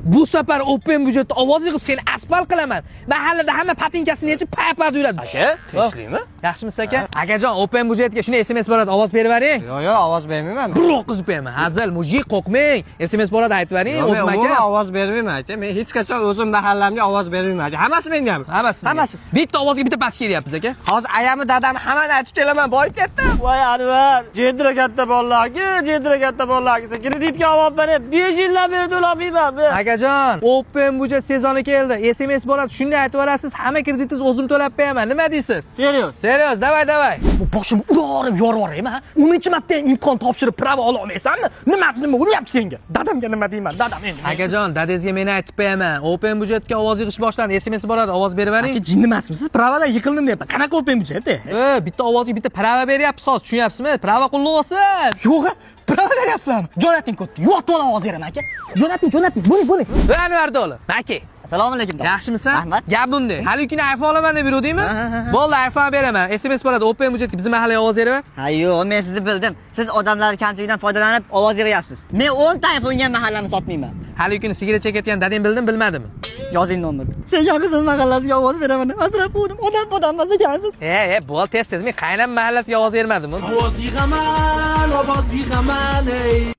Bu safar Open budjetda ovoz yig'ib, seni asfalt qilaman. Mahallada hamma patinkasini yechib, paypad yuradi. Aka, tinchlikmi? Yaxshimisiz, aka? Akajon, Open budjetga shuni SMS boradi, ovoz berib yuboring. Yo'q, ovoz bermayman. Bir o'qizib qo'yaman. Hazil, мужик, qo'rqmang. SMS boradi, aytib yuboring, Yo'q, men o'zim umuman aka. ovoz bermayman, aka. Men hech qachon o'zim mahallamga ovoz bermayman, aka. Hammasi menga. Hammasi sizga. Hammasi. Bitta ovozga bitta pachka beryapmiz, aka. Hozir ayami, dadami, hammani aytib kelaman, boyib ketdim. Voy Anvar, jendra katta bolalarga, jendra katta bolalarga. Sen kreditga ovoz berib, 5 yildan beri to'lamayman men. Akajon, Open budjet sezoni keldi. SMS boradi, shunday aytib yuborasiz, hamma kreditingizni o'zim to'lab qo'yaman. Nima deysiz? Serios. Serios, давай, давай. Bu boshimni urib yorib yuboraymi, ha? 10-marta ham imtihon topshirib, права ola olmaysanmi? Nima nima uryapti senga? Dadamga nima deyman? Dadam endi. Akajon, dadangizga men aytib qo'yaman. Open budjetga ovoz yig'ish boshlandi. SMS boradi, ovoz berib yuboring. Aka, jinni emasmisiz? Права dan yiqildim deyapman. Qanaqa Open budjet? E, bitta ovozga bitta права beryapsiz hozir, tushunyapsizmi? Права qulluq. Yo'q, права beryapsizlarmi? Jo'nating kodni. Yo'q, to'la ovoz beraman, aka. Jo'nating, jo'nating. Buni, buni. Va Anvar do'li. Maki. Assalomu alaykum. Yaxshimisan? Rahmat. Gap bunday. Hali kuni iPhone olaman deb yuruvdingmi? Bo'ldi, iPhone beraman. SMS boradi, Open budjetga bizim mahallaga ovoz beraman. Ha yo'q, men sizni bildim. Siz odamlar kamchiligidan foydalanib ovoz yig'yapsiz. Men 10 ta iPhone'ga mahallamni sotmayman. Hali kuni sigaret chekayotgan dadang bildim, bilmadimi? Yozing nomerni. Senga qizil mahallasiga ovoz beraman. Asrab qo'ydim. Odam odam emas ekansiz. E, bo'l, tez tez. Men qaynam mahallasiga ovoz bermadim. Ovoz yig'aman, ovoz yig'aman, ey.